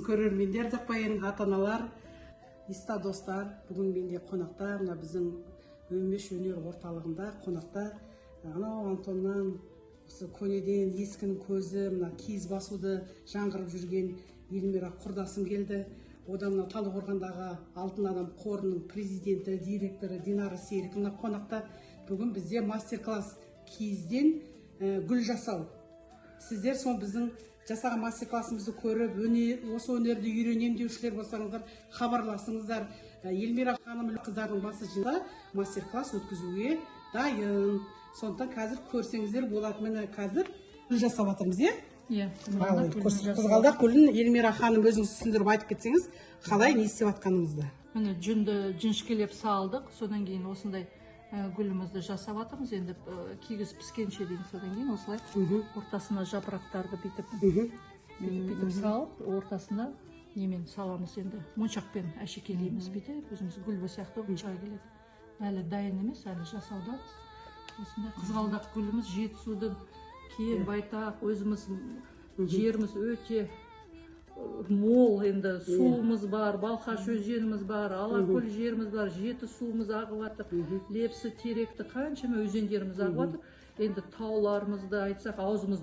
Көрермендер деп қояйын, ата аналар, иста достар, бүгін менде қонақта, мына біздің Өңмеш өнер орталығында қонақта анау Антоннан, осы көнеден ескінің көзі, мына киіз басуды жаңғырып жүрген Эльмира құрдасым келді. Одан мына Талдықорғандағы «Алтын адам» қорының президенті, директоры Динара Серіковна қонақта. Бүгін бізде мастер класс киізден гүл жасау. Сіздер сол біздің жасаған мастер классымызды көріп, өнер, осы өнерді үйренемін деушілер болсаңыздар, хабарласыңыздар. Эльмира ханым қыздардың басы жиналса, мастер класс өткізуге дайын. Сондықтан қазір көрсеңіздер болады. Міне, қазір гүл жасап жатырмыз, иә? Иә. Ал, қызғалдақ гүлін Эльмира ханым, өзіңіз түсіндіріп айтып кетсеңіз, қалай, не істеп жатқанымызды. Міне, жүнді жіңішкелеп салдық, содан кейін осындай гүлімізді жасап жатырмыз. Енді кигіз піскенше дейін, содан кейін осылай ортасына жапырақтарды бүйтіп бүйтіп бүйтіп салып, ортасына немен саламыз енді, моншақпен әшекейлейміз. Бүйтіп өзіміз гүл сияқты болып шыға келеді. Әлі дайын емес, әлі жасаудамыз. Осындай қызғалдақ гүліміз. Жетісудың кең байтақ, өзіміз жеріміз өте мол енді, суымыз бар, Балқаш өзеніміз бар, Алакөл жеріміз бар, жеті суымыз ағып жатыр, Лепсі, Теректі, қаншама өзендеріміз ағып жатыр. Енді тауларымызды айтсақ, аузымызды